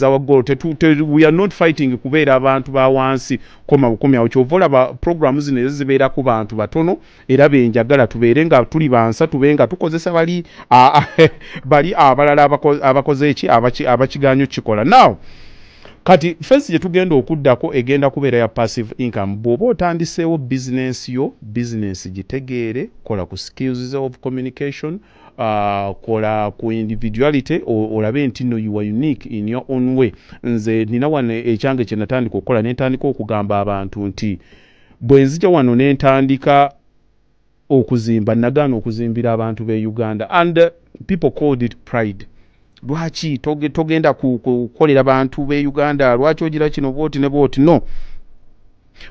Our goal, we are not fighting kubeera abantu ba wansi. Koma bukomi awo. Kyova olaba programu zino ezo zibeera ku bantu batono, era benjagala tubeere nga tuli bansa, tube nga tukozesa bali bali abalala abakoze eki abakiganyo kikola. Now kati phase gye tugenda okuddako egenda kubeera ya passive income. Bw'oba otandiseewo bizinensi yo, bizinensi gitegeere, kola ku skills of communication, kola ku individuality, olabe nti no, you are unique in your own way. Nze nina wano ekyange kye natandika okukola, ne ntandika okugamba abantu nti bwe nzija wano ne ntandika okuzimba, nagaana okuzimbira abantu b'e Uganda, and people called it pride. Lwaki togenda kukolera bantu b'e Uganda? Lwaki ogira kino bwoti ne bwoti? No,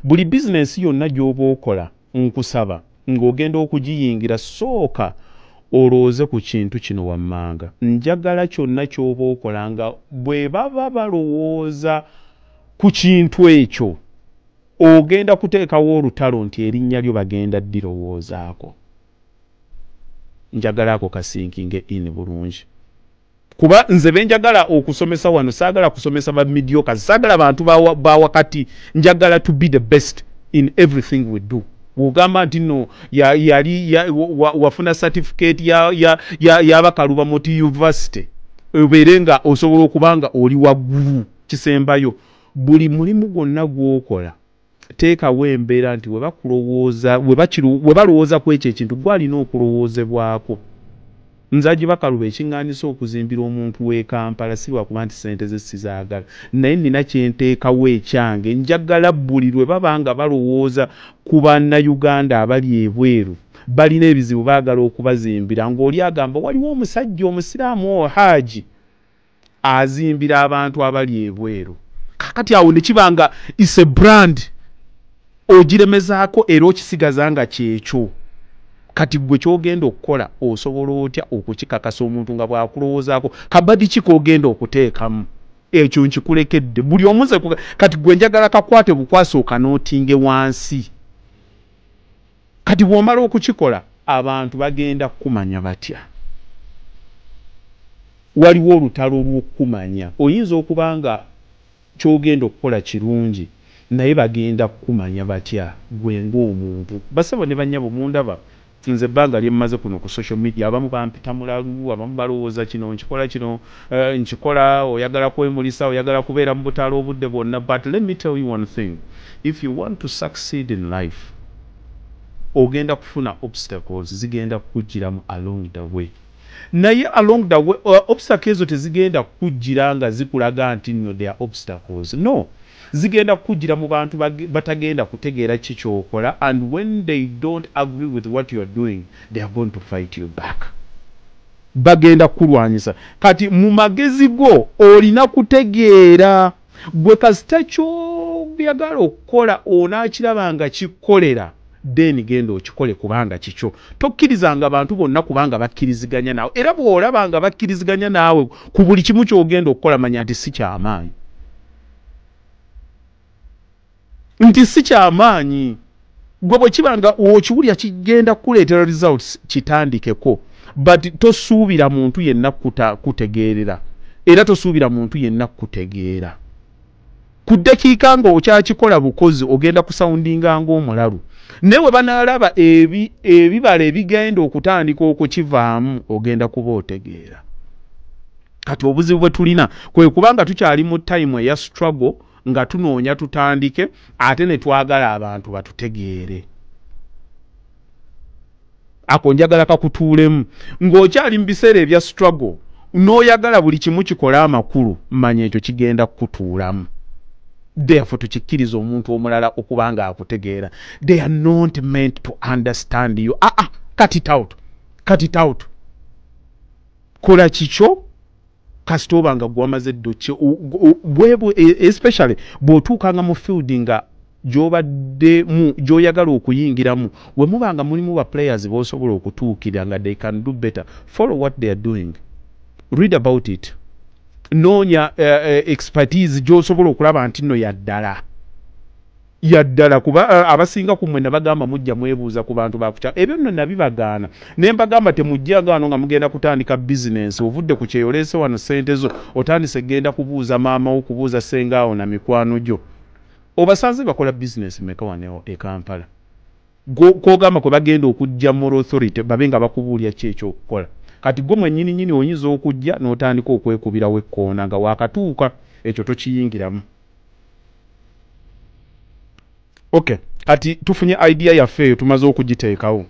buli bizinensi yonna gy'oba okola, nkusaba ng'ogenda okugiyingira, sooka olowooze ku kintu kino wammanga. Njagala kyonna ky'oba okola, nga bwe baba balowooza ku kintu ekyo, ogenda kuteekawo olutalo nti erinnya lyo bagenda ddirowoozaako. Njagala ako kasinkinge in bulungi, kuba nze benjagala okusomesa wano, saagala kusomesa ba mediocres, saagala bantu ba wakati. Njagala to be the best in everything we do. Bw'ogamba nti nno yali wafuna certificate y'abakaluba moti university, obeere nga osobola okuba nga oli waggulu kisembayo. Buli mulimu gwonna gw'okola, teekawo embeera nti we bakulowooza, we balowooza ku ekyo ekintu, gwalina okulowoozebwako. Nze Agibakaluba, ekiŋŋaanisa okuzimbira omuntu w'e Kampala si lwakuba nti ssente ze sizaagala, naye nina kyenteekawo ekyange. Njagala buli lwe baba nga balowooza ku Bannayuganda abali ebweru balina ebizibu, baagala okubazimbira, ng'oli agamba waliwo omusajja omusiraamu o haaji azimbira abantu abali ebweru. Kakati awo ne kiba nga is a brand, ogiremezaako era okisigaza nga kyekyo. Kati gwe kyogenda okukola, osobola otya okukikakasa omuntu nga bwakulowoozaako? Kabadi ki kogenda okuteekamu? Ekyo nkikulekedde buli omuze. Kati gwe njagala kakwate bukwasi okanootinge wansi. Kati bw'omala okukikola, abantu bagenda kukumanya batya? Waliwo olutalo lw'okukumanya. Oyinza okuba nga kyogenda okukola kirungi, naye bagenda kukumanya batya gwe ng'omuntu? Basebo ne bannyabo, mundaba nze ebbanga lye mmaze kuno ku social media, abamu bampita mulalu, abamu balowooza kino nkikola, kino nkikola oyagala kwemulisa, oyagala kubeera mu butaala obudde bwonna. But let me tell you one thing: if you want to succeed in life, ogenda kufuna obstacles, zigenda kukugiramu along the way. Naye along the way, obstacle ezo tezigenda kukujjira nga zikulaga nti nno they are obstacles. No, zigenda kukujjira mu bantu batagenda kutegeera ki kyokola, and when they don't agree with what you are doing, they are going to fight you back, bagenda kukulwanyisa. Kati mu magezi go olina kutegeera gwe kasita kyoyagala okukola onaakiraba nga kikkolera, then genda okikole kubanga kikyo. Tokkirizanga bantu bonna kubanga bakkiriziganya naawe, era bw'olaba nga bakkiriziganya naawe ku buli kimu ky'ogenda okukola, manya nti si kyamaanyi, nti si kyamaanyi. Gwe bwe kiba nga okiwulira kigenda kukuleetera results, kitandikeko, but tosuubira muntu yenna kutegeerera, era tosuubira muntu yenna kutegeera ku ddakiika nga okyakikola bukozi. Ogenda kusoundinga ng'omulalu, naye we banaalaba ebibala ebigenda okutandika okukivaamu, ogenda kuba otegeera. Kati obuzibu bwe tulina kwe kubanga tukyali mu time eya struggle, nga tunoonya tutandike, ate ne twagala abantu batutegeere. Ako njagala kakutuulemu. Ng'okyali mu biseera ebya struggle n'oyagala buli kimu kikole amakulu, manya ekyo kigenda kukutuulamu. Therefore tukikkiriza omuntu omulala okuba nga akutegeera. They are not meant to understand you. Ah, ah, cut it out, cut it out. Kola kikyo kasita oba nga gwamaze ddoki bwebwe, especially bw'otuukanga mu field nga gy'obaddemu, gy'oyagala okuyingiramu, we muba nga mulimu ba players b'osobola okutuukirira nga they can do better, follow what they are doing, read about it, noonya expertise gy'osobola okulaba nti nno yaddala. Yaddala, kuba abasinga ku mmwe nabagamba mujja mwebuuza ku bantu bakukya. Ebyo nno nabibagaana ne mbagamba temujjanga wano nga mugenda kutandika bizinensi, ovudde ku kyeyoleese wano ssente zo, otandise genda kubuuza maama wo, kubuuza ssengaawo na mikwano gyo. Obasanze bakola bizinensi meka wano e Kampala kwogamba kwe bagenda okujja moral authority babe nga bakubuulya ki ekyokukola? Kati gwe mwennyini nnyini oyinza okujja n'otandika okwekubirawo ekkoona nga waakatuuka, ekyo tokiyingiramu. Okay, kati tufunye idea yaffe eyo, tumaze okugiteekawo.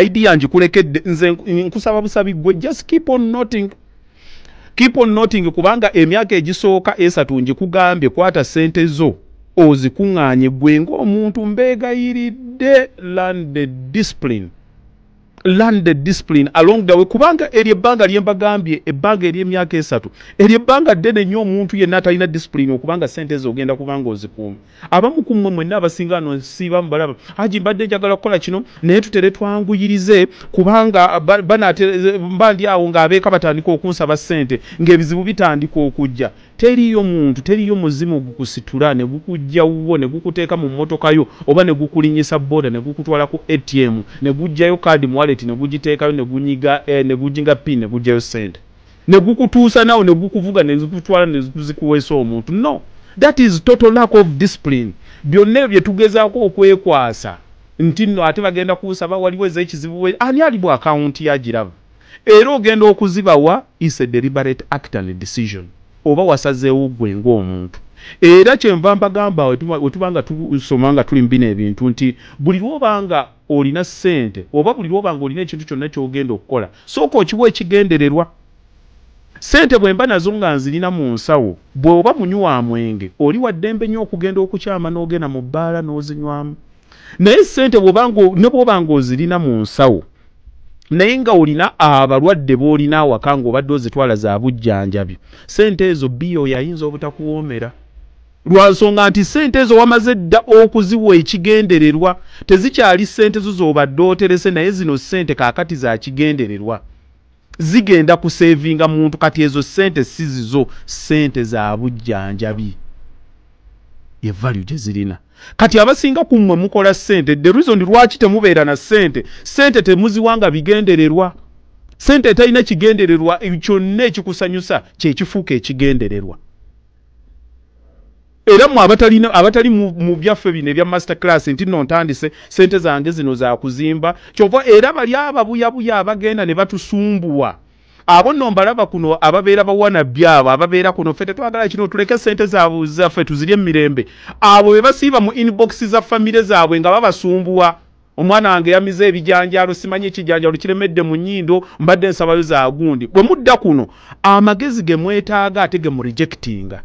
Idea ngikulekedde, nze nkusaba busabi gwe just keep on noting, keep on noting, kubanga emyaka egisooka 3 ngikugambye kwata ssente zo ozikuŋŋaanye gwe ng'omuntu. Mbeegayiridde, learn the discipline, learn the discipline along the way, kubanga eryo ebbanga lye mbagambye, ebbanga ery'emyaka 3, eryo ebbanga ddene nnyo omuntu yenna atalina discipline okubanga ssente ezo ogenda kubanga ozikuuma. Abamu ku mmwe mwenna abasinga no nsiiba mubalaba, Haji mbadde njagala kukola kino naye tutere twanguyirize kubanga mba ndi awo ng'abeeka batandika okunsaba ssente, ng'ebizibu bitandika okujja. Teriyo muntu, teriyo muzimu gukusitula ne gukujja wuwo ne gukuteeka mu mmotoka yo oba ne gukulinnyisa booda ne gukutwala ku ATM ne guggyayo kaadi mu wallet ne gugiteekayo ne gunyiga ne guginga pin ne guggyayo ssente ne gukutuusa naawe ne gukuvuga ne zikutwala ne zikuweesa omuntu. No, that is total lack of discipline. Byonna ebyo bye tugezaako okwekwasa nti nno ate bagenda kunsaba, waliwo ez'ekizibu, ani ali mu akawunti yagiraba era ogenda okuzibawa is a deliberate act and decision, oba wasazeewo ggwe ng'omuntu. Era kyenva mbagamba wetuba nga tusoma nga tuli mu bino ebintu nti buli lw'obanga olina ssente oba buli lw'obanga olina ekintu kyonna ky'ogenda okukola, sooka okiwa ekigendererwa. Ssente bwe mba nazo nga nzirina mu nsawo, bw'oba munywi wa mwenge oli wa ddembe nnyo okugenda okukyama n'ogenda mu bbaala n'ozinywamu. Naye ssente ne bw'oba ng'ozirina mu nsawo naye nga olina abalwadde b'olina awaka ng'obadde ozitwala za bujjanjabi, ssente ezo bbiya oyo ayinza obutakuwoomera, lwa nsonga nti ssente ezo wamaze dda okuziwa ekigendererwa. Tezikyali ssente zo z'obadde oterese, naye zino ssente kaakati za kigendererwa, zigenda kusevinga muntu. Kati ezo ssente si zizo, ssente za bujjanjabi, ye value gye zirina. Kati abasinga ku mmwe mukola ssente, the reason lwaki temubeera na ssente, ssente temuziwanga bigendererwa. Ssente etalina kigendererwa, kyonna ekikusanyusa kyekifuuka ekigendererwa. Era mmwe abatali mu byaffe bino ebya master class nti nno ntandise ssente zange zino za kuzimba, kyova era bali ababuyabuya abagenda ne batusumbuwa abo nno mbalaba kuno ababeera bawanabbi, abo ababeera kuno, ffe tetwagala kino, tuleke ssente zaabwe zaffe tuzirye emirembe. Abo be basiiba mu inbox za famire zaabwe nga babasumbuwa, omwana wange yamize ebijanjaalo, simanyi ekijanjaalo kiremedde mu nnyindo, mbadde nsabayo za gundi. Bwe mudda kuno amagezi ge mwetaaga ate ge mu rejectinga,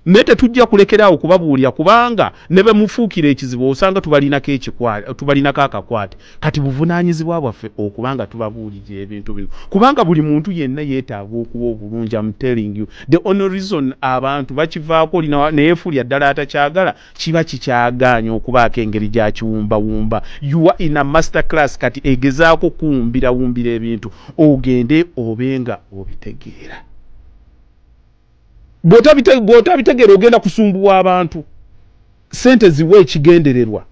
naye tetujja kulekeraawo kubabuulira, kubanga ne bwe mufuukira ekizibu osanga tubalinako akakwate. Kati buvunaanyizibwa bwaffe okubanga tubabuulirira ebintu bino, kubanga buli muntu yenna yeetaaga okuba obulungi. I'm telling you, the only reason abantu bakivaako olina neyefuulira ddala atakyagala, kiba kikyagaanye okubaako engeri gy'akiwumbawumba. You are in a master class, kati egezaako kuwumbirawumbira ebintu ogende obe nga obitegeera. Bw'otabitegeera ogenda kusumbuwa abantu. Sente ziwa ekigendererwa,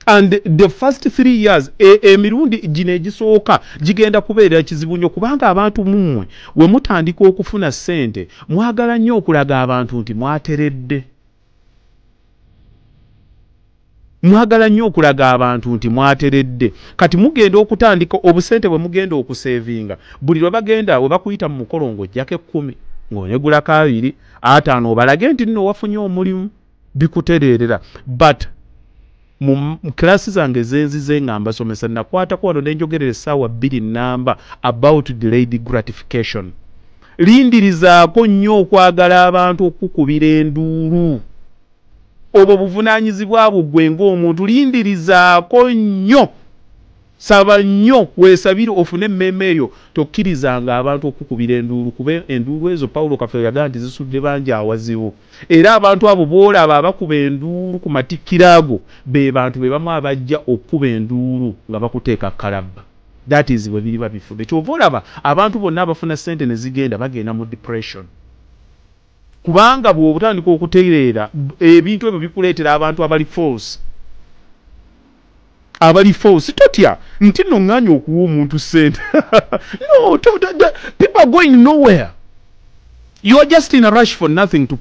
and the first 3 years, emirundi gino egisooka gigenda kubeera kizibu nnyo, kubanga abantu mummwe we mutandika okufuna ssente mwagala nnyo okulaga abantu nti mwateredde, mwagala nnyo okulaga abantu nti mwateredde. Kati mugenda okutandika obusente bwe mugenda okusevinga, buli lwe bagenda we bakuyita mu mukolo ng'oggyako 10 ng'onegulako 2 5, obalage nti nno wafunye omulimu, bikutereerera. But mu kilasi zange zenzize nga mbasomesa, nakwatako wano ne njogerera essaawa 2 namba about delayed gratification. Lindirizaako nnyo okwagala abantu okukubira enduulu, obwo buvunaanyizibwa bwo ggwe ng'omuntu. Lindirizaako nnyo, saba nnyo, weesabire ofune emmeeme eyo. Tokkirizanga abantu okukubira enduulu, kuba enduulu ezo Pawulo Kafeero yagamba nti zisudde bangi awazibu. Era abantu abo b'olaba abakuba enduulu ku matikkira ago be bantu be bamu abajja okukuba enduulu nga bakuteeka kalabba. That is bwe biriba bifudde. Kyova olaba abantu bonna abafuna ssente ne zigenda bagenda mu depression. Kubanga bw'otandika okutereera, ebintu ebyo bikuleetera abantu abali false, abali false. Totya nti nno ŋŋaanya okuwa omuntu ssente. No, people are going nowhere. You are just in a rush for nothing to